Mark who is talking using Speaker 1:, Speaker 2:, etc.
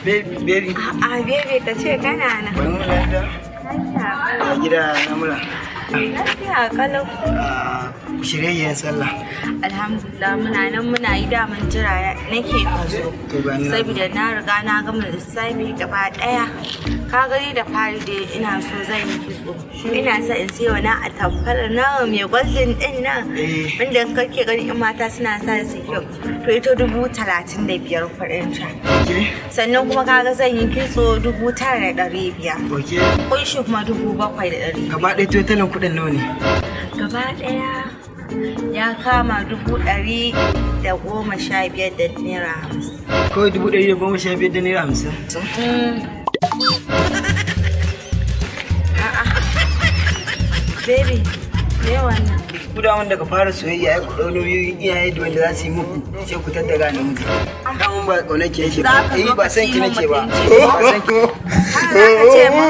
Speaker 1: Baby, baby.
Speaker 2: A'a baby, ka ce kana nan.
Speaker 1: Wani mun lafiya?
Speaker 2: Lafiya.
Speaker 1: A gida na mura.
Speaker 2: Lafiya kalau.
Speaker 1: A shirye sallah.
Speaker 2: Alhamdulillah, muna nan muna yi. Daman jira nake ka zo.
Speaker 1: To ga ni na zo.
Speaker 2: Saboda na riga na gama lissafi gaba daya. Ka gani, da fari dai ina so zan yi kitso. Ina so in siyo na atamfar na mai golden din nan. Wanda kake gani in mata suna sa su kyau. To ita 35,000 kuɗin ta. Sannan kuma kaga zan yi kitso 9,500. Kunshi kuma 7,100.
Speaker 1: Gaba ɗaya totalin kuɗin nawa ne?
Speaker 2: Gaba ɗaya ya kama 115 da naira 50.
Speaker 1: Kawai 115 da naira 50.
Speaker 2: A'a. Baby, me wannan?
Speaker 1: Ku da wanda ka fara soyayya ya ku ɗau nauyin iyaye da wanda za su yi muku, sai ku tattaga namiji. Daman ba ƙaunar ki nake ba.
Speaker 2: Za ka zo
Speaker 1: Eh, ba
Speaker 2: ka
Speaker 1: san
Speaker 2: ci
Speaker 1: ki
Speaker 2: min
Speaker 1: nake ba.
Speaker 2: mutunci.
Speaker 1: Ba san ki.
Speaker 2: Haka za ka ce min?